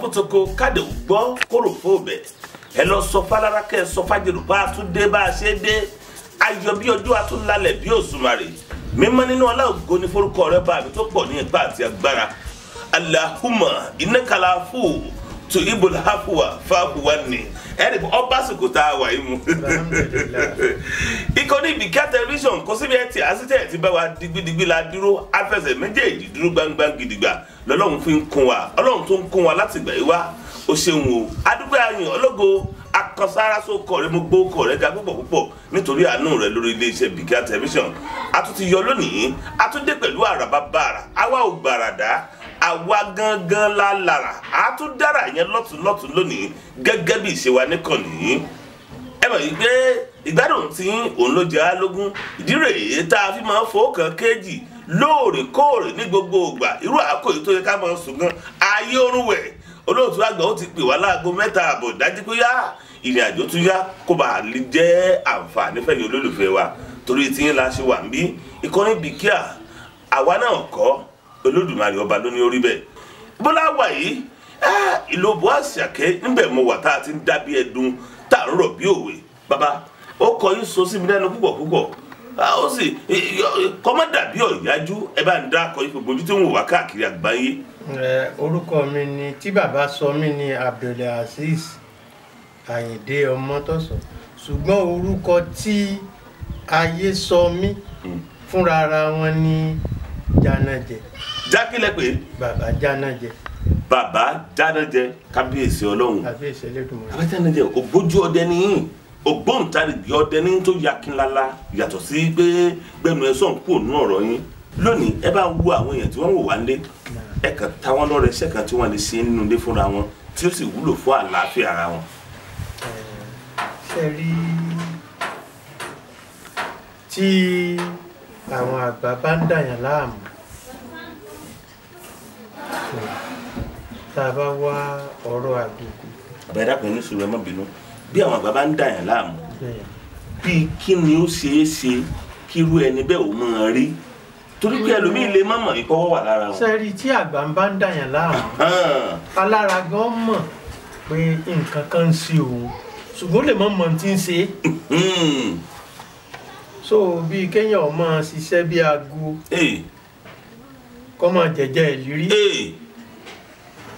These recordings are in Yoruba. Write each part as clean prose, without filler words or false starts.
fún toko káde gbọ́ kóró fóòbẹ̀ ẹ lọ sọ fálára kẹ ẹ sọ fájèrò bá a tún dé bá a ṣe dé ayọ̀ bí ọjọ́ atúnlálẹ̀ bí òṣùmàrè mímọ́ nínú ọlá ògo ní forúkọ rẹ bá mi tó pọ̀ ní ipá àti agbára. Allahumma innaka afu tu ibul hafuwa fahuwa ni ẹni ọba sìkò tá a wà yìí mu. Ìkànnì Bikya Television kò síbi ẹ ti àṣìṣe ti bá wa digbidigbi la dúró afẹsẹ̀ méjèèjì dúró gbangba gidigba lọ́lọ́run fi ń kún wa, Ọlọ́run tó ń kún wa láti ìgbà yìí wá. O ṣeun o, adúgbò ayìn ológo akọsára sókọ rẹ, mo gbó kọ rẹ ga púpọ̀ púpọ̀ nítorí àánú rẹ lórí iléeṣẹ́ Bikya Television. A tún ti yọ lónìí, a tún dé pẹ̀lú àràbà bàrà, àwa ò gbàràdá, àwa gangan la lára, a tún dára yẹn lọ́tún lọ́tún lónìí gẹ́gẹ́ bí ìṣe wa níkànnì. Ẹ mọ̀ yìí pé ìgbádùn tí òun ló jẹ́ alógún, ìdí rèé tá a fi máa ń fowó kan kéjì lóòrèkóòrè ní gbogbo ìgbà. Irú àkókò yìí tó yẹ ká máa sùn gan ayé orun wẹ̀, olóòtú àgbà ó ti pè wá láago 3:30 dájú pé yá ìrìn àjò tún yá kó bàa lè jẹ́ àǹfààní fẹ̀yìn olólùfẹ́ wa torí tí yín la ṣe wà ń bí. Ìkànnì Bikya àwa náà kọ́, Olódùmarè ọba ló ní orí bẹ́ẹ̀. Bọ́lá wà yìí ìlú Òbó Àṣàkẹ́ níbẹ̀ mo wà tá a ti ń dábí ẹdun tá a ń rọ̀ bí òwe. Bàbá ó kọ yín so sí mi lẹ́nu púpọ̀ púpọ̀, ó sì kọ́mọ́ dàbí ọ̀yájú. Ẹ bá ń dá akọ yín gbogbo ojú tí ń wò wá káàkiri àgbáyé. Orúkọ mi ni tí bàbá sọ mí ni Abdulazeez Àyìndé Ọmọtọ́sọ, ṣùgbọ́n orúkọ tí ayé sọ mí fúnra ara wọn ni Jánàjẹ. Jákèlẹ pé bàbá Jánàjẹ. Bàbá Jánàjẹ, kábíyèsí Ọlọ́run. Kábíyèsí Ẹlẹ́dùmarè. Bàbá Jánàjẹ ògbójú ọdẹ nìyí, ògbóǹtarìgì ọdẹ ní tó yakinlala, yàtọ̀ sí pé gbẹnu ẹ sọ̀n kúrò nínú ọ̀rọ̀ yín. Lónìí ẹ bá wo àwọn èèyàn tí wọ́n wò wá lé, ẹ kàn ta wọ́n lọ́rẹ iṣẹ́ kan tí wọ́n lè ṣe nínú ilé fúnra wọn tí ó sì wúlò fún àlàáfíà ara wọn. Ṣe rí tí àwọn àgbà bá ń dàyàn láàmú, tá a bá wá ọ̀rọ̀ àgùgù. Bàbá ẹ dákun ní sùúrù, ẹ má bínú. Bí àwọn àgbà bá ń dàyàn láàmú, bí kí ni ó ṣeé ṣe kí irú ẹni bẹ́ẹ̀ ò máa rí? Torí pé ẹlòmíì lè má mọ̀ ìkọ́wọ́ wà lára wọn. Ṣe rí tí àgbà bá ń dàyàn láàmú, alára gan mọ̀ pé nǹkan kan ń ṣe òun, ṣùgbọ́n lè má mọ̀ tí ń ṣe. So bí kéèyàn máa ṣiṣẹ́ bí aago, kó máa jẹ̀jẹ̀ ìlírí,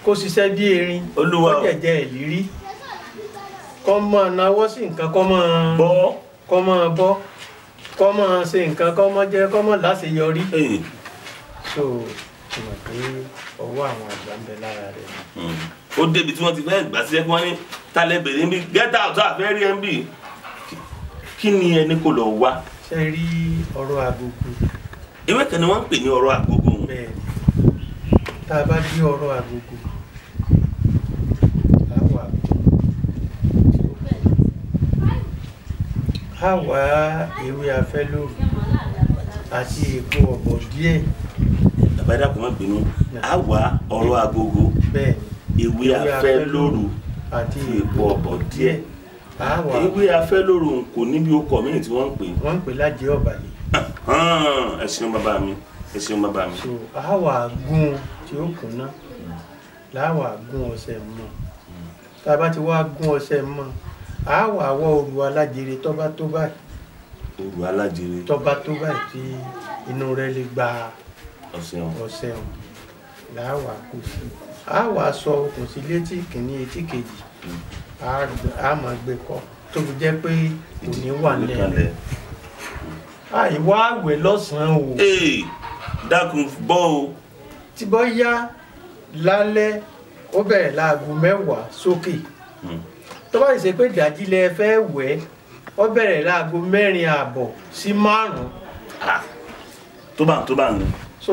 kó ṣiṣẹ́ bí erin, kó jẹ̀jẹ̀ ìlírí, kó máa nawọ́ sí nǹkan, kó máa bọ́, kó máa bọ́, kó máa ṣe nǹkan, kó máa jẹ́, kó máa láṣeyọrí. So mọ̀ pé ọwọ́ àwọn àgbà ń bẹ lára rẹ̀. Ó débi tí wọ́n ti fẹ́ gbà sí ẹ kí wọ́n ní talẹ̀ bèrè ń bí get out àfẹ́ rí ẹ ń bì. Kí ni ẹni kò lọ wá? Ṣe rí ọ̀rọ̀ àgùgù. Ewé kan ni wọ́n ń pè ní ọ̀rọ̀ àgùgù. Bẹ́ẹ̀ni, tá a bá dé ọ̀rọ̀ àgùgù, á wà á wá ewé afẹ́lóru àti èpo ọ̀bọ̀ díẹ̀. Bàbá ẹ dákun má bínú, á wá ọ̀rọ̀ àgùgù, ewé afẹ́lóru àti èpo ọ̀bọ̀ díẹ̀. Ewé afẹ́lóru kò níbi okọ̀ míì tí wọ́n ń pè. Wọ́n ń pè lájẹ́ ọ̀bàlẹ̀. Ẹ ṣeun bàbá mi, ẹ ṣeun bàbá mi. So a wà gún tí ó kúnná, láwà gún ọṣẹ mọ́. Tá a bá ti wá gún ọṣẹ mọ́, a wà wọ òrù alájèrè tọ́ba tó báyìí. Òrù alájèrè. Tọ́ba tó báyìí tí inú rẹ̀ lè gba ọṣẹ ọ̀hún láwà kó sí. A wà sọ okùn sí létí kìíní etí kejì, a máa gbé kọ́ tó fi jẹ́ pé kò ní wà nílẹ̀. Àìwá àwẹ̀ lọ́sàn-án o. Dákun bọ́ o. Tí bọ́ yá lálẹ́ ó bẹ̀rẹ̀ láago 10 sókè. Tó bá ṣe pé ìdájí lẹ fẹ́ wẹ̀, ó bẹ̀rẹ̀ láago 4:30 sí 5. Tó bá ń tó bá ń. So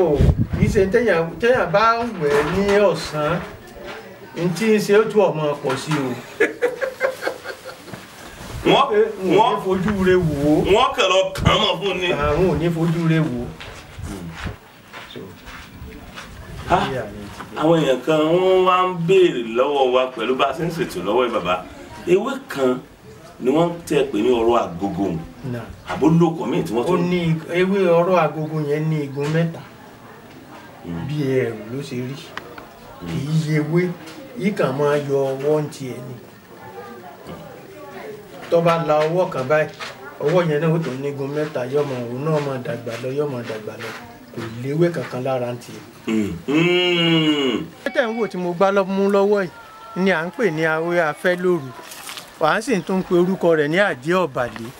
kì í ṣe téèyàn bá ń wẹ̀ ní ọ̀sán, n tí ń ṣe ó tún ọmọ pọ̀ sí o. Wọ́n fojú rẹ̀ wò ó. Wọ́n kàn lọ kàn mọ́ fún ni. Àwọn ò ní fojú rẹ̀ wò ó. Àwọn èèyàn kan wọ́n wá ń béèrè lọ́wọ́ wa pẹ̀lú bá a ṣe ń ṣètò lọ́wọ́ yìí bàbá. Ewé kan ni wọ́n tẹ́ pè ní ọ̀rọ̀ àgógó. Àbólòkọ míì tí wọ́n tún. Ó ní ewé ọ̀rọ̀ àgógó yẹn ní igun mẹ́ta. Bí ẹ̀rù ló ṣe rí. Kì í yewé. Yìí kàn máa yọ ọwọ́ ń tiẹ̀ ni. Tó bá la ọwọ́ kan báyìí, ọwọ́ yẹn náà ó tó nígun mẹ́ta, yọmọ òun náà máa dàgbà lọ, yọmọ dàgbà lọ, kò léwé kankan lára ń tiẹ̀. Tẹ́tẹ̀ ń wò tí mo gbá mú lọ́wọ́ yìí ni à ń pè ní awé afẹ́ lóru, wàá sì tún pe orúkọ rẹ̀ ní àjẹ́ ọ̀bàlẹ̀.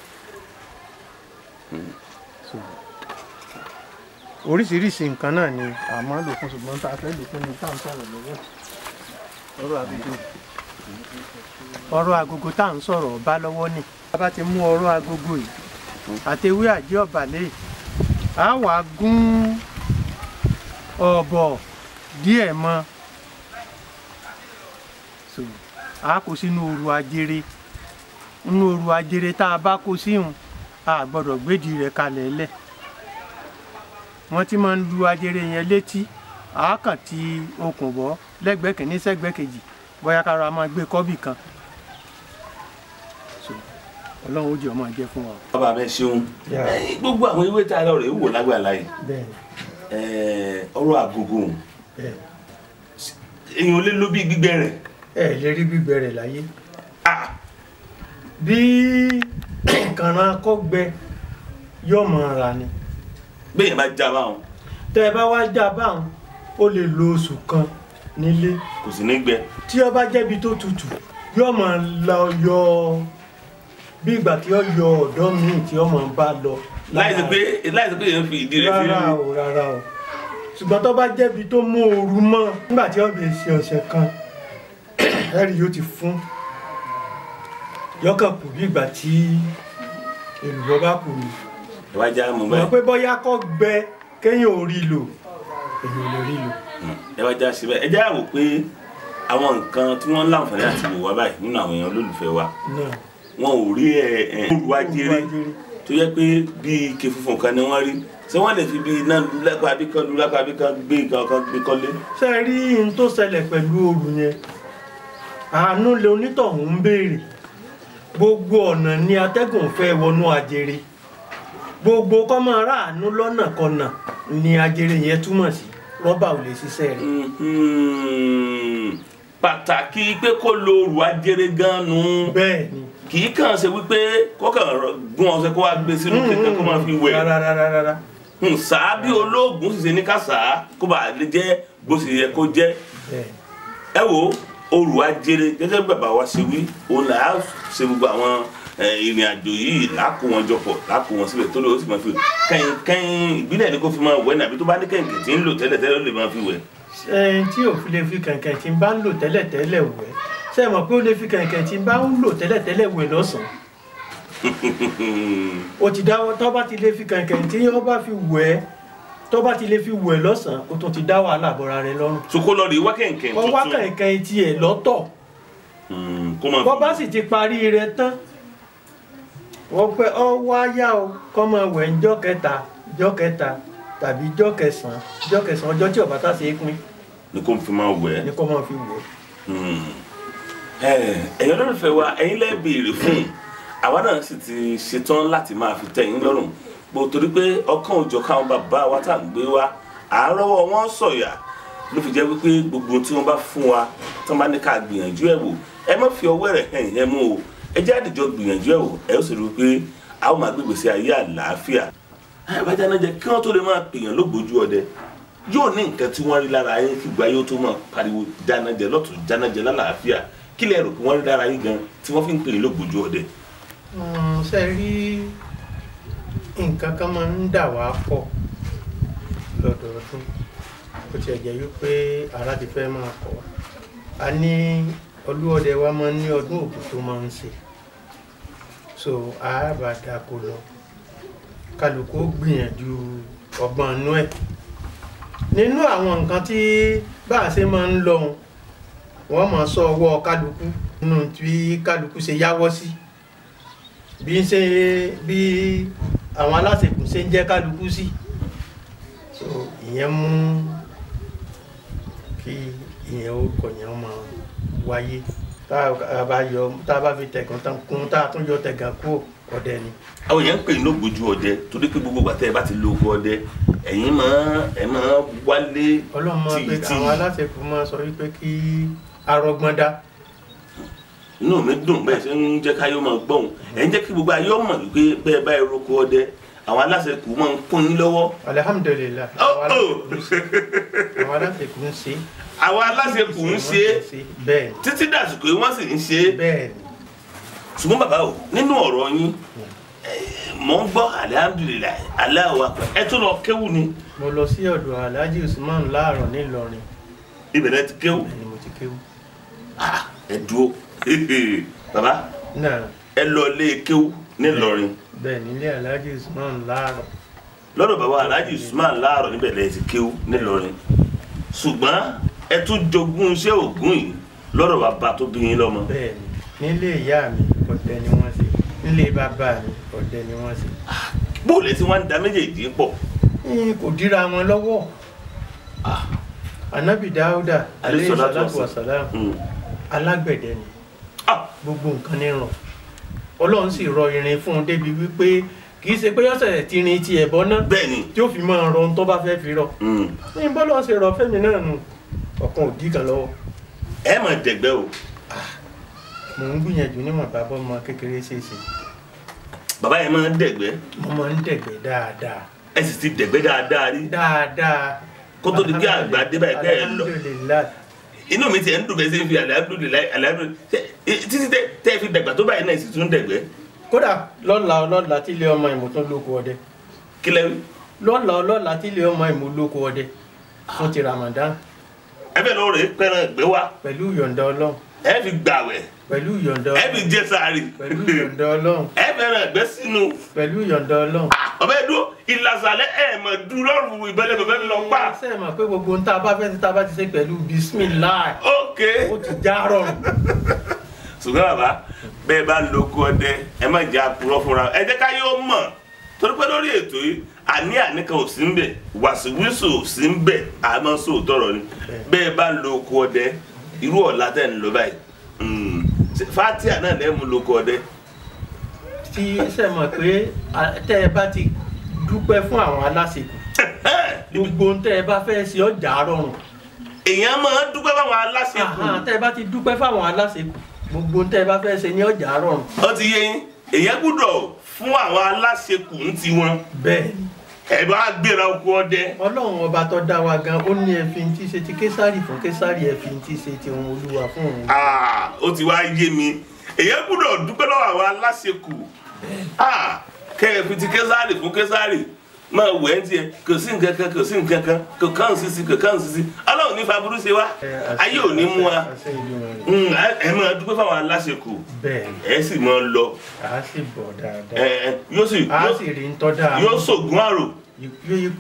Oríṣiríṣi nǹkan náà ni a máa lò fún, ṣùgbọ́n tá a fẹ́ lò fún ni tá à ń sọ̀rọ̀ lọ́wọ́. Ọ̀rọ̀ agogo tá à ń sọ̀rọ̀ ọba lọ́wọ́ ni. A bá ti mú ọ̀rọ̀ agogo yìí àti ewé àjẹ́ ọ̀bàlẹ̀ yìí, a wà gún ọ̀bọ̀ díẹ̀ mọ́, a kó sínú òru ajere. Nínú òru ajere tá a bá kó síhun, a gbọ́dọ̀ gbédìí rẹ̀ kalẹ̀ lẹ̀. Wọ́n ti máa ń lu ajere yẹn létí, a kàn ti okùn bọ́ lẹ́gbẹ̀ẹ́ kìíní sẹ́gbẹ̀ẹ́ kejì, bóyá kára máa gbé kọ́bì kan. Ọlọ́run ó jẹ́ ọmọ jẹ́ fún wa. Bàbá mi ṣeun. Gbogbo àwọn ewé tá a lọ rè wò lágbàlá yìí, ọ̀rọ̀ agogo èèyàn lè lo bí gbígbẹ rẹ̀. Ẹ lè rí gbígbẹ rẹ̀ láyé. Bí kànáà kọ́ gbẹ yóò máa ra ni. Bẹ́ẹ̀ bá já báwọn. Tẹ́ ẹ bá wá já báwọn, ó lè lo oṣù kan nílé. Kò sì ní gbẹ. Tí ó bá jẹ́bi tó tutù, yóò máa lọ yọ bí ìgbà tí ó yọ ọ̀dọ́ míì tí ó máa bá lọ. Láìsí pé èèyàn fi ìdí rẹ̀ sí. Rárá o, rárá o. Ṣùgbọ́n tó bá jẹ́bi tó mú ooru mọ́, nígbà tí ó bẹ̀ ṣe ọ̀sẹ̀ kan, ẹ̀rí yóò ti fún. Yọkàn kù bí ìgbà tí èlùbọ́ bá kù ni. Ẹ wá já mọ̀ báyìí. Mọ̀ pé bóyá kọ́ gbẹ kéèyàn ò rí lò, èèyàn ò lè rí lò. Ẹ wá já síbẹ̀, ẹ já wò pé àwọn nǹkan tí wọ́n láǹfààní àti wò wá báyìí nínú àwọn èèyàn olólùfẹ́ wa, wọn ò rí òru ajere tó yẹ pé bí ike funfun kan ni wọ́n rí. Ṣé wọ́n lè fi bí iná lu lápá bí kan lu lápá bí kan gbé nǹkan kan gbé kọ́lé? Ṣé ẹ rí n tó ṣẹlẹ̀ pẹ̀lú òru yẹn? Àánú lè onítọ̀hún ń béèrè. Gbogbo ọ̀nà ni atẹ́gùn fẹ́ wọnú ajere. Gbogbo kọ́ máa ráàánú lọ́nà kọ̀nà ni ajere yẹn túmọ̀ sí. Rọ́bà ò lè ṣiṣẹ́ rẹ̀. Pàtàkì pé kó lo òru ajere gan-an nù. Bẹ́ẹ̀ ni. Kì í kàn ṣe wípé kó kàn gún ọṣẹ kó wá gbé sínú kẹ̀kẹ́ kó máa fi wẹ̀. Rárá. Sàá bí olóògùn sì ṣe ní ká sàá kó bàa lè jẹ́ bó ṣe yẹ kó jẹ́. Ẹ wo òru ajere gẹ́gẹ́ bí bàbá wa ṣe wí, òun là á ṣe gbogbo àwọn ìrìn àjò yìí, làákó wọn jọpọ̀, làákó wọn síbẹ̀ tó lè ó sì máa fi kẹ́hìn ìbílẹ̀ ni kó fi máa wẹ̀, nàbí tó bá ní kẹ̀kẹ́ tí ń lò tẹ́lẹ̀tẹ́lẹ̀ ó lè máa fi wẹ̀. Ẹn tí ò fi lè fi kẹ̀kẹ́ tí ń bá ń lò tẹ́lẹ̀tẹ́lẹ̀ wẹ̀, ṣé ẹ mọ̀ pé ó lè fi kẹ̀kẹ́ tí ń bá ń lò tẹ́lẹ̀tẹ́lẹ̀ wẹ̀ lọ́sàn-án? Ó ti dáwọ́, tó bá ti lè fi kẹ̀kẹ́ tí ó bá fi wẹ̀, tó bá ti lè fi wẹ̀ lọ́sàn-án, ó tún ti dá wàhálà bọ́ra rẹ̀ lọ́rùn. Sokó lọ rí wá kẹ̀kẹ́ tuntun. Wọ́n wá kẹ̀kẹ́ tiẹ̀ lọ́tọ̀. Bọ́ bá sì ti parí rẹ̀ tán, wọ́n pẹ́ ọ wá yá o, kọ́ máa wẹ̀ ń jọ́ kẹta, jọ́ kẹta tàbí jọ́ kẹsàn-án, jọ́ kẹsàn-án, ọjọ́ tí ọ̀bá tá ṣe é pín. Ni kò fi máa wẹ̀. Ni kò máa fi wẹ̀. Ẹ̀yin olólùfẹ́ wa, ẹ̀yin lẹ́ béèrè fún, àwa náà sì ti ṣetán láti máa fi tẹ́ yín lọ́rùn. Bó torí pé ọkàn òjò káwọn bàbá wa tá à ń gbé wa, àárọ̀wọ́ wọn sọ̀yà ló fi jẹ́ wípé gbogbo tí wọ́n bá fún wa tí wọ́n bá ní ká gbìyànjú ẹ̀ wò, ẹ má fi ọwọ́ rẹ̀ hẹ̀yìn ẹ mú o, ẹ jẹ́ àdìjọ gbìyànjú ẹ̀ wò, ẹ ó sì rí i pé a ó máa gbégbèsè ayé àlàáfíà. Àbájá náà jẹ́ kí wọ́n tó lè máa pèèyàn lógbójú ọdẹ, yóò ní nǹkan tí wọ́n rí lára yín kí gbáyé ó tó máa pariwo jánájẹ lọ́tún jánájẹ lálàáfíà. Kí lẹ rò pé wọ́n rí lára yín gan tí wọ́n fi ń pèèyàn lógbójú ọdẹ? Ṣe rí nǹkan kan máa ń dà wá pọ̀ lọ́dọọdún, ó tiẹ̀ jẹ́ wípé ara ti fẹ́ máa kọ̀ wá. A ní Olúọdẹ wa máa ń ní ọdún Ògún tó máa ń ṣe, so a bá dako lọ, kálukú gbìyànjú ọgbọ́n inú ẹ̀. Nínú àwọn nǹkan tí bá a ṣe máa ń lọ, wọ́n máa sọ ọwọ́ kálukú nínú tí kálukú ṣe yáwọ́ sí, bí ṣe bí àwọn aláṣekùn ṣe ń jẹ́ kálukú sí. So ìyẹn mú kí ìyẹn orúkọ yẹn máa wáyé. Tá a bá yọ, tá a bá fi tẹ̀gàn tán kún, tá a tún yọ tẹ̀gàn kú, ọdẹ ni. Àwọn èèyàn ń pè ní ògbójú ọdẹ torí pé gbogbo ìgbà tẹ́ ẹ bá ti lo oko ọdẹ, ẹ̀yin máa ẹ máa wálé. Ọlọ́run máa pé àwọn aláṣekùn máa sọ wípé kí Arọgbọ́ndá. Inú mi dùn bẹ́ẹ̀ ṣe ń jẹ́ káyọ́ máa gbọ́hùn, ẹ̀ ń jẹ́ kí gbogbo ayé mọ̀ wípé bẹ́ẹ̀ bá ẹranko ọdẹ àwọn aláṣẹ kù máa ń kún yín lọ́wọ́. Alhamdulilayi, àwọn aláṣẹ kù ń ṣe. Àwọn aláṣẹ kù ń ṣe bẹ́ẹ̀ títí dàsìkò yìí wọ́n sì ń ṣe. Bẹ́ẹ̀ ni. Ṣùgbọ́n bàbá o, nínú ọ̀rọ̀ yín mò ń gbọ́ alhamdulilayi, Allahu Akbar, ẹ tún lọ kéwù ni. Mo lọ sí ọ̀dọ̀ Alhaji Usman láàárọ̀ nílọrin. Ibẹ̀ lẹ ti kéwù. Ibẹ̀ ni mo ti kéwù. Ẹ dúró bàbá, ẹ lọ lé kéwù nílọrin. Bẹ́ẹ̀ nílé Alhaji Usman láàárọ̀. Lọ́dọ̀ bàbá Alhaji Usman láàárọ̀ níbẹ̀ lẹ ti kéwù nílọrin. Ṣùgbọ́n ẹ tún jogún iṣẹ́ ògùn yìí lọ́dọ̀ bàbá tó bí yín lọ́mọ. Bẹ́ẹ̀ ni, nílé ìyá mi ọdẹ ni wọ́n ṣe, nílé bàbá mi ọdẹ ni wọ́n ṣe. Bóòlù tí wọ́n ń da méjèèjì pọ̀. Kò díra wọn lọ́wọ́. Anabi Dáúdà alayhi salatu wa salam alágbẹ̀dẹ ni, gbogbo nǹkan ní ràn. Ọlọ́run sì rọ irin fún un débi wípé kì í ṣe pé yọ̀sẹ̀ ti rin ti ẹ̀bọ náà tí ó fi máa rọ ohun tó bá fẹ́ fi rọ. Ní bọ́lá ṣe rọ fẹ́mi náà nù, ọ̀kan ò dí kan lọ́wọ́. Ẹ mọ̀ dẹ̀gbẹ́ o. Mò ń gbìyànjú níwọ̀n bàbá ọmọ kékeré ṣèṣe. Bàbá yẹn máa ń dẹ̀gbẹ́. Mo máa ń dẹ̀gbẹ́ dáadáa. Ẹ sì ti dẹ̀gbẹ́ dáadáa rí. Dáadáa. Kó tó di pé àgbà dé báyìí pé ẹ lọ. Inú mi ti ẹ̀ ń dùn bẹ́ẹ̀ ṣe ń fi alhamdulilayi alhamdulilayi títí tẹ́ ẹ fi dàgbà tó báyìí náà sì tún dẹ̀gbẹ́. Kódà lọ́la ọlọ́la tí ilé ọmọ ìmọ̀ tún lóko ọdẹ. Kí lẹ wí? Lọ́la ọlọ́la tí ilé ọmọ ìmọ̀ lóko ọdẹ fún ti Ramadan. Ẹ bẹ́ẹ̀ lọ rèé pẹ́ràn ẹ̀gbẹ́ wa. Pẹ̀lú ìyọ̀ǹda Ọlọ́run. Ẹ fi gbàwẹ̀. Pẹ̀lú ìyọ̀ǹda Ọlọ́run. Ẹ fi jẹ sàárì. Pẹ̀lú ìyọ̀ǹda Ọlọ́run. Ẹ fẹ́ràn ẹ̀gbẹ́ sínú. Pẹ̀lú ìyọ̀ǹda Ọlọ́run. Ọbẹ̀ dúró ìlàsàlẹ̀ ẹ̀ mọ̀ dúró lọ́rùn ìbẹ̀lẹ̀ bẹ̀bẹ̀ lọ pa. Ṣé ẹ mọ̀ pé gbogbo ohun tá a bá fẹ́ ṣe tá a bá ti ṣe pẹ̀lú bismillah. Ok. Ó ti já rọrùn. Ṣùgbọ́n bàbá bẹ́ẹ̀ bá ń lo oko ọdẹ ẹ má jẹ́ àpúrọ́ fúnra ẹ jẹ́ ká yóò mọ̀ torí pé lórí ètò yìí àní àníkan ò sí ń bẹ̀ wàsíwísù ò sí ń bẹ̀ àmọ́ sóòótọ́ rọ̀ ni bẹ́ẹ̀ bá ń lo oko ọdẹ irú ọ̀la tẹ̀ ń lọ báyìí fatia náà lẹ́ mú lóko ọdẹ. Tí ṣe mọ̀ pé tẹ́ ẹ bá ti dúpẹ́ fún àwọn aláṣekù gbogbo ohun tẹ́ ẹ bá fẹ́ ṣe ọjà rọrùn. Èèyàn máa ń dúpẹ́ fáwọn aláṣekù. Tẹ́ ẹ bá ti dúpẹ́ fáwọn aláṣekù gbogbo ohun tẹ́ ẹ bá fẹ́ ṣe ní ọjà rọrùn. Ó ti yé yín, èèyàn gbúdọ̀ fún àwọn aláṣekù ń tiwọn. Bẹ́ẹ̀ ẹ bá gbéra oko ọdẹ. Ọlọ́run ọba tó dá wa gan ó ní ẹ fi tí ṣe ti Késárì fún Késárì, ẹ fi tí ṣe ti òun Olúwa fún òun. Ó ti wá yé mi, èyàn gbúdọ̀ dúpẹ́ lọ́wọ́ àwọn aláṣekù kẹ́ ẹ fi ti Késárì fún Késárì máa wẹ̀ ẹ́ tiẹ̀ kò sí nǹkan kan kò sí nǹkan kan kò kàn sí sí kò kàn sí sí. Ọlọ́run ní faburú ṣe wá, ayé ò ní mú wa. Ẹ máa dúpẹ́ fáwọn aláṣekù ẹ sì máa lọ. A sì bọ̀ dáadáa. Yóò sì a sì rí ń tọ́ dáa. Yóò ṣògùn àrò.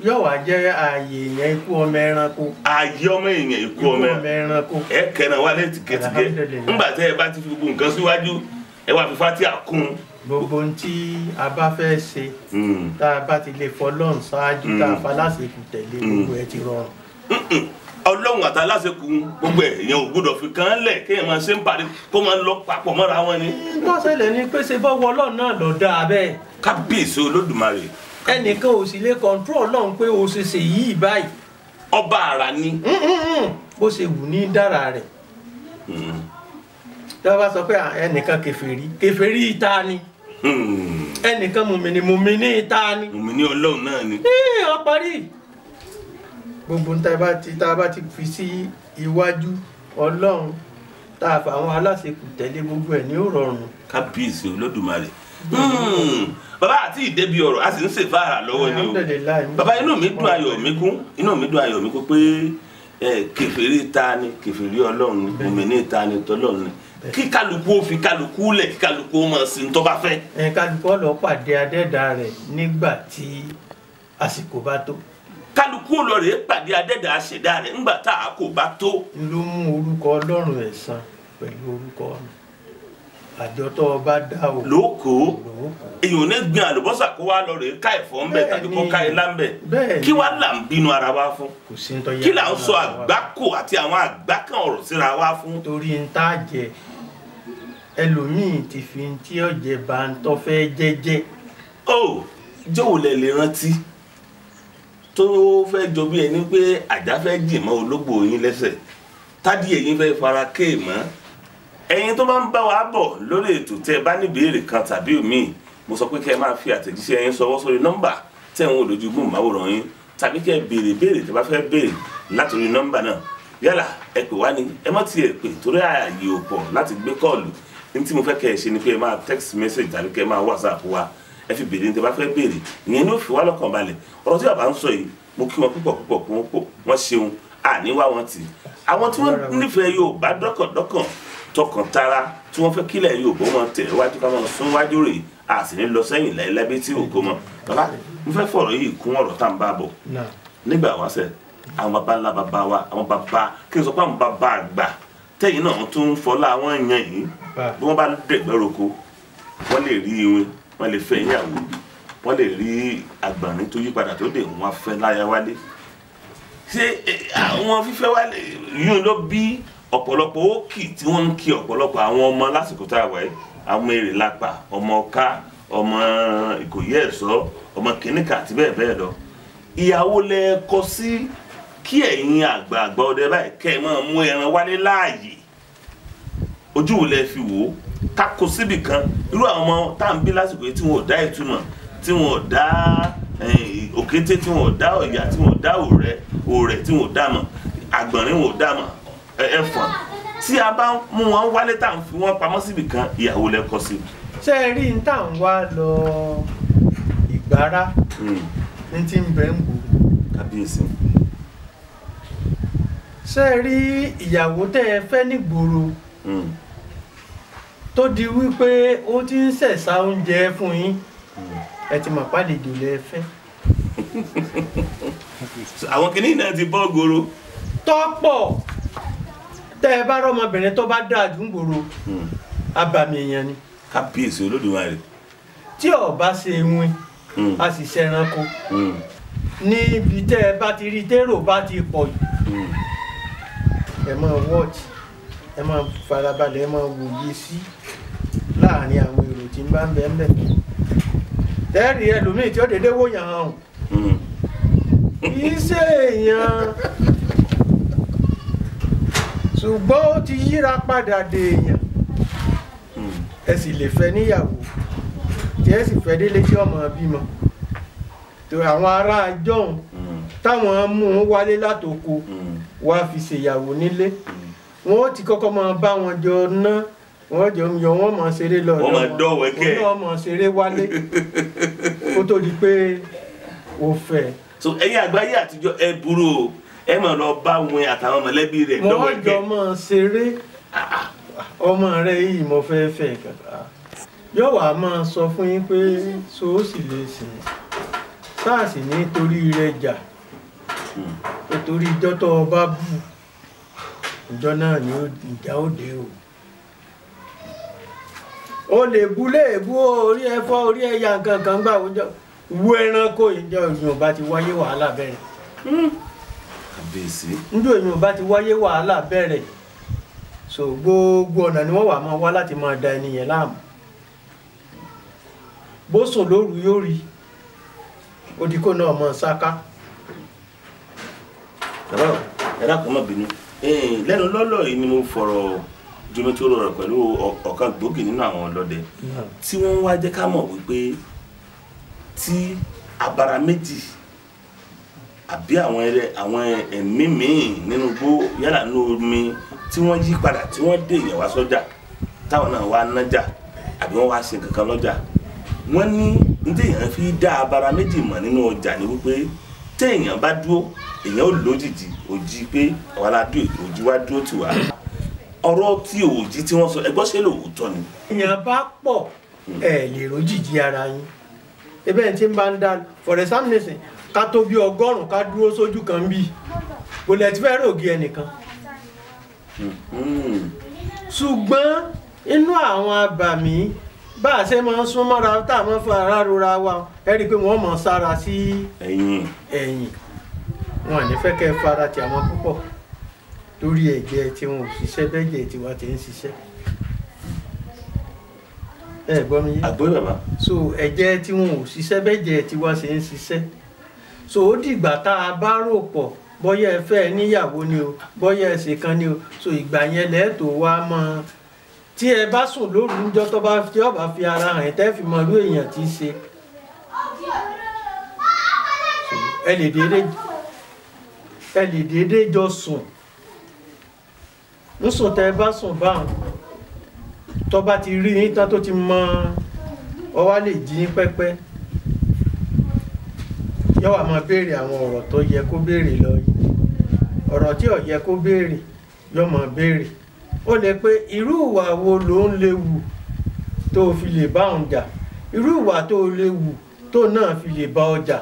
Yóò wá jẹ́ ààyè èèyàn ikú ọmọ ẹranko. Ààyè ọmọ èèyàn ikú ọmọ ẹranko. Ẹ kẹran wálé tìkẹ́tìkẹ́ ńgbà tẹ́ ẹ bá ti fi gbogbo nǹkan síwájú ẹ wá fi fatia kún. Gbogbo ohun tí a bá fẹ́ ṣe tá a bá ti lè fọlọ́run ṣáájú tá a faláṣekù tẹ̀lé gbogbo ẹ ti rọrùn. Ọlọ́run àtàláṣekù gbogbo ẹ̀ èèyàn ò gbọ́dọ̀ fi kàn án lẹ̀ kéèyàn máa ṣe ń parí kó máa lọ papọ̀ mọ́ra wọn ni. Tó ṣẹlẹ̀ ni pé ṣe bọ́wọ́ Ọlọ́run náà lọ dáa bẹ́ẹ̀. Kábíyèsí Olódùmarè. Ẹnìkan ò sì lè kọ̀ǹtró Ọlọ́run pé o ṣe ṣe yìí báyìí. Ọba àrà ni. Bó ṣe wù ní dára rẹ̀. Tí wọ́n bá sọ pé ẹnìkan kèfèrí kèfèrí ìta ni, ẹnìkan mùmìnì mùmìnì ìta ni. Mùmìnì Ọlọ́run náà ni. Ó parí. Gbogbo tá a bá ti fi sí iwájú Ọlọ́run tá a fà àwọn aláṣekù tẹ̀lé gbogbo ẹ̀ ní ó rọrùn. Kábíyèsí Olódùmarè. Bàbá àti ìdẹ́bi ọ̀rọ̀ a sì ń ṣèfáàrà lọ́wọ́ ni o. Bàbá inú mi dùn ayọ̀ mi kún, inú mi dùn ayọ̀ mi kún pé kèfèrí ta ni kèfèrí Ọlọ́run ni, mùmìnì ta ni tọ́lọ́run ni. Kí kálukú ó fi kálukú lẹ̀ kí kálukú ó máa sin tó bá fẹ́. Kálukú ó lọ pàdé adẹ́dà rẹ̀ nígbà tí àsìkò bá tó. Kálukú ó lọ rèé pàdé adẹ́dà àṣẹ̀dá rẹ̀ nígbà tá a kò bá tó. Ló mú orúkọ Ọlọ́run ẹ̀san pẹ̀lú orúkọ ọ̀run àjọ tó o bá dá o. Lóko èyàn ò ní gbin àlùbọ́sà kó wá lọ rèé ká ẹ̀fọ́ ńbẹ tàbí kó ká ilá ńbẹ. Kí wá là ń bínú ara wa fún? Kí là ń sọ àgbákò àti àwọn àgbákàn ọ̀rọ̀ síra wa fún? Torí ń tá jẹ ẹlòmíì ti fi ń tí ọ̀jẹ̀ bá ń tọ́ fẹ́ jẹ́jẹ́. Ó jọ̀wọ́ lẹ lè rántí tó fẹ́ jọ bí ẹni pé àjà fẹ́ jì mọ́ ológbò yín lẹ́sẹ̀. Tádì ẹ̀yin fẹ́ fara kéè mọ́. Ẹ̀yin tó bá ń bá wa bọ̀ lórí ètò tẹ́ ẹ bá ní ìbéèrè kan tàbí òmíì, mo sọ pé kẹ́ ẹ máa fi àtẹ̀jíṣẹ́ yín ṣọwọ́ sórí nọ́mbà tẹ́ ń wò lójú gbòǹmáwòrán yín, tàbí kẹ́ ẹ béèrè béèrè tẹ́ bá fẹ́ béèrè látòrí nọ́mbà náà. Yálà ẹ pè wá ní, ẹ má tiẹ̀ pè torí ààyè ò pọ̀ láti gbé kọ́ọ̀lù. Ní tí mo fẹ́ kẹ́ ẹ ṣe ni pé ẹ máa text message tàbí kẹ́ ẹ máa WhatsApp wa, ẹ fi béèrè ní tẹ́ bá fẹ́ béèrè. Ìyẹn ni ó fi wá lọ́kàn balẹ̀. Ọ̀rọ̀ tí bàbá ń sọ yìí, mo kí wọn púpọ̀ púpọ̀, kí wọ́n ṣeun, àní wá wọn tì. Àwọn tí wọ́n nífẹ̀ẹ́ Yorùbá dọ́kàndọ́kàn tọkàntara, tí wọ́n fẹ́ kílẹ̀ Yorùbá wọn tẹ̀ wájú ká máa sún wájú rè, a sì ní lọ sẹ́yìn láéláé bí tí òkú mọ́. Bàbá, mo fẹ́ fọ̀rọ̀ yìí kún ọ̀rọ̀ tá à ń bá bọ̀. Nígbà wáṣẹ̀, àwọn baba ńlá baba wa, àwọn baba kí n sọ pé àwọn baba àgbà tẹ́yìn náà tún ń fọlá àwọn èèyàn yìí, bí wọ́n bá dẹ̀gbẹ́ roko, wọ́n lè rí iwin, wọ́n lè fẹ́ ìyàwó, wọ́n lè rí àgbọ̀nrín tó yí padà tó dé wọ́n fẹ́ láya wálé. Ṣé àwọn fífẹ́ wálé yìí ló bí ọ̀pọ̀lọpọ̀ òkì tí wọ́n ń kí ọ̀pọ̀lọpọ̀ àwọn ọmọ lásìkò tá a wà yìí? Àwọn èrè lápá, ọmọ ọ̀ká, ọmọ Ìkòyí ẹ̀ṣọ́, ọmọ kìnìkà àti bẹ́ẹ̀ bẹ́ẹ̀ lọ. Ìyàwó lẹ kọ sí kí ẹ̀yin àgbààgbà ọdẹ báyìí kẹ́ ẹ máa mú ẹran wálé láàyè. Ojú wo lẹ fi wò ó? Ká kó síbì kan irú àwọn ọmọ tá à ń bí lásìkò yìí tí wọn ò dá ìtumọ̀, tí wọn ò dá òkété, tí wọn ò dá ọ̀yà, tí wọn ò dá òrẹ́, tí wọn ò dá mọ̀, àgbọ̀nrín wọn ò dá mọ̀, ẹ̀fọ̀n. Tí a bá mú wọn wálé tá à ń fi wọn pamọ́ síbì kan, ìyàwó lẹ kọ sí. Ṣé ẹ rí n tá à ń wá lọ Ìgbárá ní tí ń bẹ ń gbòòrò? Kábíyèsí. Ṣé ẹ rí ìyàwó tẹ́ ẹ fẹ́ nígboro tó di wípé ó ti ń ṣẹ̀ṣà oúnjẹ fún yín, ẹ ti mọ̀ pálejò lẹ fẹ́. Àwọn kìnìún náà ti bọ́ goro. Tọ́pọ̀ tẹ́ ẹ bá rọ́mọbìnrin tó bá dáa jù ń gbòòrò, abàmì èèyàn ni. Kábíyèsí Olódùmarè. Tí ó bá ṣe wín, a sì ṣẹranko. Níbi tẹ́ ẹ bá ti rí térò bá ti pọ̀ jù, ẹ máa wọ́ọ̀tì, ẹ máa farabalẹ̀, ẹ máa wòye sí láàrin àwọn èrò tí ń bá ń bẹ ń bẹ. Tẹ́ẹ̀rì ẹlòmíì tí ó dédé wòyàn hàn, kì í ṣe èèyàn, ṣùgbọ́n ó ti yíra padà dèèyàn. Ẹ sì lè fẹ́ níyàwó tí ẹ sì fẹ́ délé tí ọmọ bímọ. Tó àwọn ará jọ̀hún táwọn mú un wálé látoko wá fi ṣèyàwó nílé, wọn ó ti kọ́kọ́ máa bá wọn jọ ná, wọn jọ ń yọ, wọn máa ṣeré lọ, wọn máa dọ̀wẹ́kẹ̀, wọn máa ṣeré wálé kó tó di pé ó fẹ́. So ẹ̀yin àgbáyé àtijọ́ ẹ burú o, ẹ máa lọ bá wọn àtàwọn mọ̀lẹ́bí rẹ̀ dọ̀wẹ́kẹ̀. Wọ́n jọ máa ṣeré. Ọmọ rẹ yìí mo fẹ́ fẹ́ kàkà, yóò wá máa sọ fún yín pé so ó sì lè sìn sáàsì nítorí rẹ̀ jà, nítorí ijọ́ tó o bá bù ìjọ náà ni ìjà ó dé o. O lè bu léèbú orí ẹ fọ́ orí ẹ ya nǹkan kan gbà wọ́n wo ẹranko ìjọ èèyàn bá ti wáyé wàhálà bẹ̀rẹ̀. Kábíyèsí. Njọ èèyàn bá ti wáyé wàhálà bẹ̀rẹ̀, so gbogbo ọ̀nà ni wọ́n wà máa wá láti máa da ẹni yẹn láàmú. Bó sùn lóru yóò rí odikó náà mọ̀ sáká. Bàbá ẹ dákun má bínú. Lẹ́nu lọ́lọ́ yìí ni mo fọ̀rọ̀ jomitoro rẹ̀ pẹ̀lú ọ̀kan gbòógì nínú àwọn ọlọ́dẹ tí wọ́n wá jẹ́ ká mọ̀ wípé tí abara méjì àbí àwọn ẹ̀mí míì nínú igbó yálà nínú omi tí wọ́n yí padà tí wọ́n dé èèyàn wá sọ́jà táwọn náà wá nájà àbí wọ́n wá ṣe kankan lọ́jà, wọ́n ní ní téèyàn fi dá abara méjì mọ̀ nínú ọjà ni wípé téèyàn bá dúró èèyàn ò lójijì òjì pé àwọn aládùn òjì wá dúró tì wá. Ọ̀rọ̀ tí òjì tí wọ́n sọ ẹgbọ́n ṣe lóòótọ́ ni. Èèyàn bá pọ̀ ẹ lè rójìji ara yín, ebe ẹ̀ tí ń bá ń dá for example ká tó bí 100 ká dúró sójú kan bí kò lẹ̀ tí fẹ́ rògì ẹnìkan. Ṣùgbọ́n inú àwọn abàmì bá a ṣe máa ń sún mọ́ra tá a máa ń fara rora wa, ẹ rí i pé wọ́n máa sára sí ẹ̀yìn, wọn à ní fẹ́ kẹ́ fara ti àwọn púpọ̀ lórí ẹ̀jẹ̀ tí wọn ò ṣiṣẹ́ bẹ́jẹ̀ tiwa ti ń ṣiṣẹ́. Ẹ gbọ́ mi yé? Àgbọ́yé bàbá. So ẹ̀jẹ̀ tí wọn ò ṣiṣẹ́ bẹ́jẹ̀ tiwa ṣe ń ṣiṣẹ́. So ó dìgbà tá a bá rò pọ̀ Bóyá ẹ fẹ́ níyàwó ni o, bóyá ẹ ṣe kan ni o. So ìgbà yẹn lẹ́ẹ̀tọ́ wá mọ́. Tí ẹ bá sùn lóru níjọ́ tó bá tí ó bá fi ara hàn tẹ́ fi mọ irú èèyàn tí í ṣe. Ẹ lè déédéé jọ sùn. Ń sùn tẹ́ ẹ bá sùn báwọn. Tó bá ti rí yín tán tó ti mọ ọ wá lè jí yín pẹ́pẹ́. Yóò wá máa béèrè àwọn ọ̀rọ̀ tó yẹ kó béèrè lọ yín. Ọ̀rọ̀ tí ò yẹ kó béèrè yóò máa béèrè. Ó lè pé irú ìwà wo ló ń lè wù tó fi lè bá òun jà, irú ìwà tó lè wù tó náà fi lè bá ọ jà.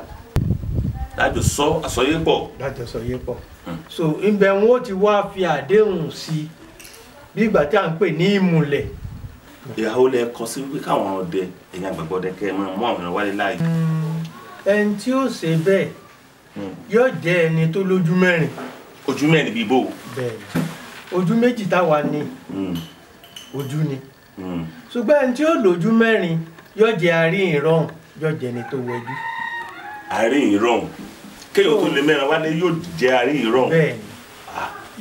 Lájọ sọ àsọyé pọ̀. Lájọ sọyé pọ̀. So ibẹ̀ wọn ó ti wá fi àdéhùn sí bí ìgbà tí à ń pè ní ìmùlẹ̀. Ìyàwó lẹ kọ sí wípé káwọn ọdẹ ẹ̀yin àgbàgbọ́ ọdẹ kẹ́ ẹ máa mú àwọn èèyàn wálé láàyè. Ẹni tí ó ṣe bẹ́ẹ̀ yóò jẹ́ ẹni tó lójú mẹ́rin. Ojú mẹ́rin bíi bó? Bẹ́ẹ̀ ni, ojú méjì táwa ní ojú ni. Ṣùgbọ́n ẹni tí ó lójú mẹ́rin yóò jẹ́ àárín ìrọ̀rùn, yóò jẹ́ ẹni tó wẹjú. Àárín ìrọ̀rùn, kéèyàn tó lè mẹ́ran wálé yóò jẹ́ àárín ìrọ̀rùn. Bẹ́ẹ̀ ni,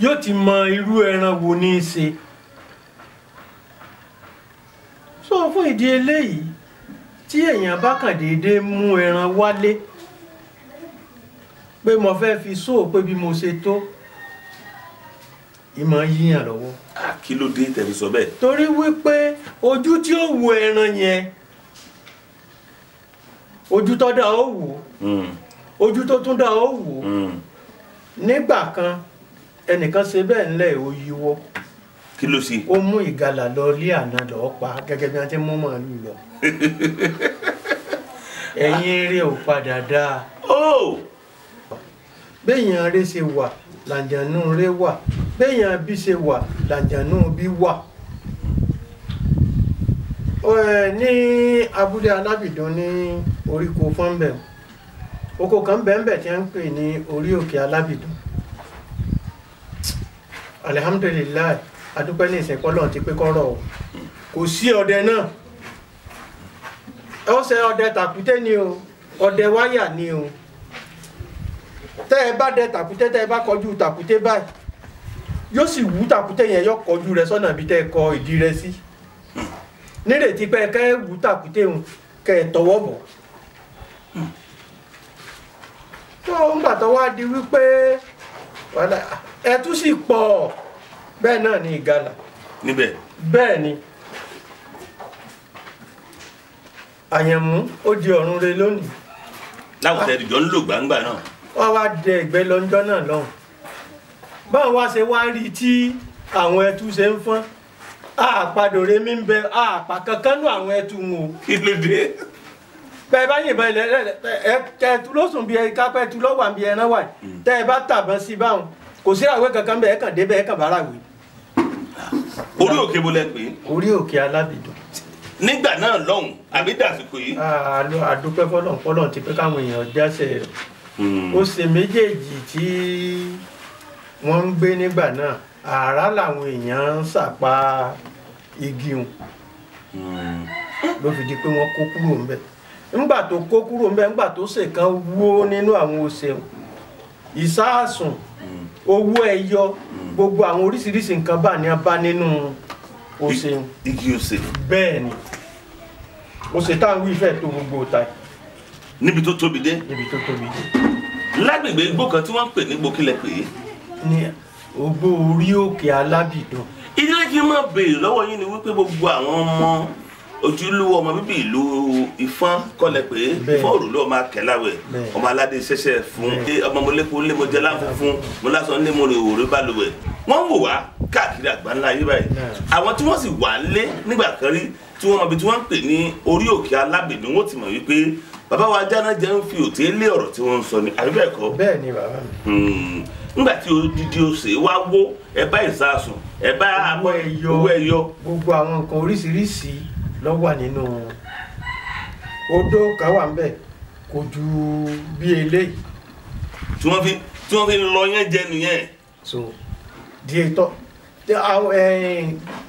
yóò ti mọ irú ẹran wo ní í ṣe. So fún ìdí eléyìí tí èèyàn bá kàn déédéé mú ẹran wálé pé mo fẹ́ fi sóò pé bí mo ṣe tó, ìmọ̀ yíyàn lọ́wọ́. Kí ló dé tẹ́ fi sọ bẹ́ẹ̀? Torí wípé ojú tí ó wo ẹran yẹn, ojú tó dá ó wò, ojú tó tún dá ó wò. Nígbà kan ẹnìkan ṣe bẹ́ẹ̀ ńlẹ̀ ó yíwọ́. Kí ló ṣe? Ó mú ìgalà lọ ilé àná lọ́ọ́ pa gẹ́gẹ́ bí wọ́n ti mú màálù lọ. Ẹ̀yìn eré ò padà dáa. Béèyàn eré ṣe wà làǹjànú eré wà, béèyàn bí ṣe wà làǹjànú bí wà. Ní abúlé Alábìdún ní oríko Fọ́nbẹ̀, oko kan bẹ́ẹ̀nbẹ̀ tí wọ́n ń pè ní orí òkè Alábìdún. Alihamdulilayi, adúpẹ́ ní ìsìnkú Ọlọ́run ti pé kọ́rọ̀ o. Kò sí ọdẹ náà. Ó ṣe ọdẹ tàkúté ni o, ọdẹ wáyà ni o. Tẹ́ ẹ bá dẹ tàkúté, tẹ́ ẹ bá kọjú tàkúté báyìí, yóò sì wú tàkúté yẹn, yóò kọjú rẹ sọ́nà bí tẹ́ ẹ kọ ìdí rẹ sí. Nírètí pé kẹ́ ẹ wú tàkúté òun, kẹ́ ẹ tọwọ́ bọ̀. Tó ń gbà tó wá di wípé ẹtú sì pọ̀, bẹ́ẹ̀ náà ni ìgalà. Níbẹ̀. Bẹ́ẹ̀ ni. Àyànmú ó di ọ̀run re lónìí. Láwùjọ ìjọ ń lò gbangba náà. Wọ́n wá dẹ ìgbẹ́ lọ́jọ́ náà lọ́hùn. Báwo wá ṣe wá rí tí àwọn ẹtú ṣe ń fọ́n? Àpàdòrè mi ń bẹ, àpà kankan nú àwọn ẹtú wọn o. Kí ló dé? Bẹ́ẹ̀ bá yìnbọn ilẹ̀ ẹtú ló sùn bí kápẹ́ ẹtú lọ́wọ́ àbí ẹran wà. Tẹ́ ẹ bá tàbọn sí báwọn, kò sí àwẹ̀ kankan bẹ́ẹ̀ kàn débẹ̀ ẹ kàn bára wé. Orí òkè bo lẹ pè é? Orí òkè Alábìdún. Nígbà náà lọ́hùn àbí dàsìkò yìí. Àdúpẹ́ fọlọ́n fọlọ́n ti pé káwọn èèyàn jáṣẹ rẹ̀. Ó ṣe méjèèjì tí wọ́n ń gbé nígbà náà, àrá làwọn èèyàn ń sàpá igi hùn. Ló fi di pé wọ́n kó kúrò ńbẹ̀. Ńgbà tó kó kúrò ńbẹ̀, ńgbà tó ṣèkan wó nínú àwọn òṣèlú, ìsáàsùn, owó ẹyọ, gbogbo àwọn oríṣiríṣi nǹkan bá ní a bá nínú òṣèlú. Igi òṣè. Bẹ́ẹ̀ ni, òṣè táwọn wí fẹ́ tó gbogbo ọ̀tá yìí. Níbi tó tóbi dé. Níbi tó tóbi dé. Lágbègbè igbó kan tí wọ́n ń pè ní gbókílẹ̀ pé. Ní ògbó orí òkè Alábìdún. Ìdílé kí n máa béèrè lọ́wọ́ yín ni wípé gbogbo àwọn ọmọ ojúlówó ọmọ bíbí ìlú Ifọ̀n kọ́lẹ̀ pé Ifọ̀n òrùlé ọmọ akẹ́láwẹ̀ ọmọ aládé ṣẹ̀ṣẹ̀ fún ọmọ mọ̀lẹ́kùn ńlẹ́mọ̀jẹ́ láǹfọ̀fún mọ̀lásán ńlẹ́mọ̀rẹ̀ òwúrẹ́ balùwẹ̀. Wọ́n ń wò wá káàkiri àgbáńlá ayé báyìí. Àwọn tí wọ́n sì wà lé nígbà kan rí tí wọ́n mọ ibi tí wọ́n ń pè ní orí òkè Alábìdún, wọ́n ti mọ̀ wípé bàbá wa Jánájẹ ń fi òté lé ọ̀rọ̀ tí wọ́n ń sọ ni, àbí bẹ́ẹ̀ kọ́? Bẹ́ẹ̀ ni bàbá mi. Nígbà tí odidi òsè wá wó, ẹ bá ìsasùn, ẹ bá owó ẹyọ, gbogbo àwọn nǹkan oríṣiríṣi ló wà nínú odó kan wà ńbẹ̀, kò ju bí eléyìí. Tí wọ́n fi lọ yẹn jẹ nìyẹn. So díẹ̀ tọ́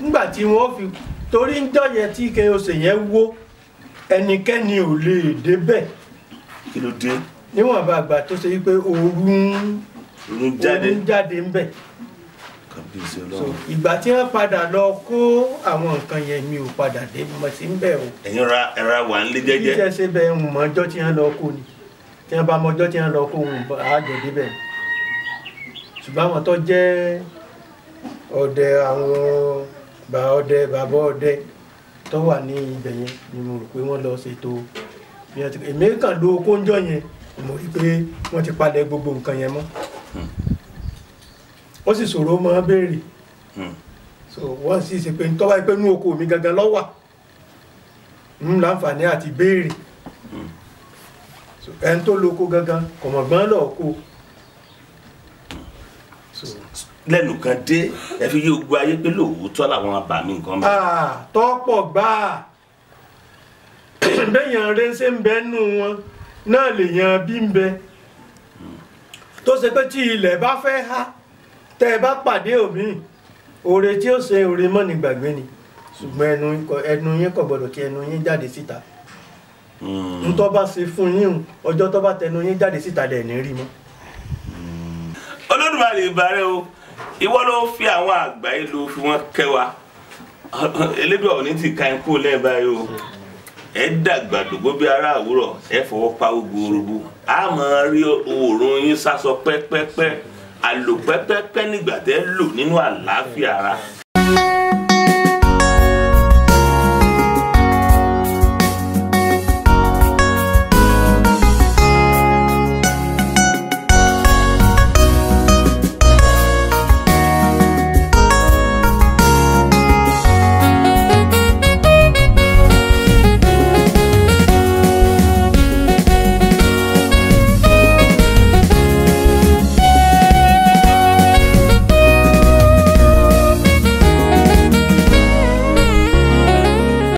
nígbà tí wọ́n fi torí ń jọ yẹn tí ike òsè yẹn wó, ẹnikẹ́ni ò lè débẹ̀. Kí ló dé? Níwọ̀nba àgbà tó ṣe wípé ooru ń oorun jáde ń bẹ̀. So ìgbà tí wọ́n padà lọ kó àwọn nǹkan yẹn mi ò padà dé mo sì ń bẹ̀ o. Ẹ̀yin ra ẹ̀ra wà ń lé jẹ́jẹ́. Iṣẹ́ ṣe bẹ́ẹ̀ ń mọ ọjọ́ tí wọ́n lọ kó ni, tí wọ́n bá mọ ọjọ́ tí wọ́n lọ kó ń àjọ débẹ̀. Ṣùgbọ́n àwọn tó jẹ́ ọdẹ, àwọn ọdẹ bàbá ọdẹ tó wà ní ibẹ̀ yẹn ni mo rò pé wọ́n lọ ṣètò. Èmi kàn lo kóńjọ́ yẹn, mo rí pé wọ́n ti palẹ̀ gbogbo nǹkan yẹn mọ́. Ó sì ṣòro mọ́ béèrè. So wọ́n sì ṣe pé tọ́wá pé inú oko mi gangan ló wà, ń láǹfààní àti béèrè. Ẹni tó lóko gangan kò mọ̀ gbọ́n lọ́ọ́ kó. Lẹ́nu kan dé ẹ fi yí ogun ayé pé lóòótọ́ làwọn abàmì nǹkan mọ́. Tọ́pọ̀ gbáà bẹ́yàn rẹ́ńsẹ́ ń bẹ nù wọn náà lè yan bí ń bẹ, tó ṣe pé tí ilẹ̀ bá fẹ́ há tẹ́ ẹ bá pàdé òmíì, oore tí ó ṣe oore mọ́ ní gbàgbé ni. Ṣùgbọ́n ẹnu yín kò gbọdọ̀ tí ẹnu yín jáde síta. Ntọ́ bá ṣe fún yín, ọjọ́ tó bá tẹnu yín jáde síta lẹ̀ ní rí mọ́. Olódùmarè ìbàrẹ̀ o, ìwọ ló fi àwọn àgbà yìí ló fi wọ́n kẹ́ wa. Elédùà ò ní ti ka ikú lẹ́ẹ̀ báyìí o. Ẹ dàgbà dògbò bí ará àwúrọ̀, ẹ fọwọ́ pa gbogbo orogbo, a máa rí oòrùn yín sásọ pẹ́pẹ́pẹ́, àlò pẹ́pẹ́pẹ́ nígbà tẹ́ lò nínú àlàáfíà ara.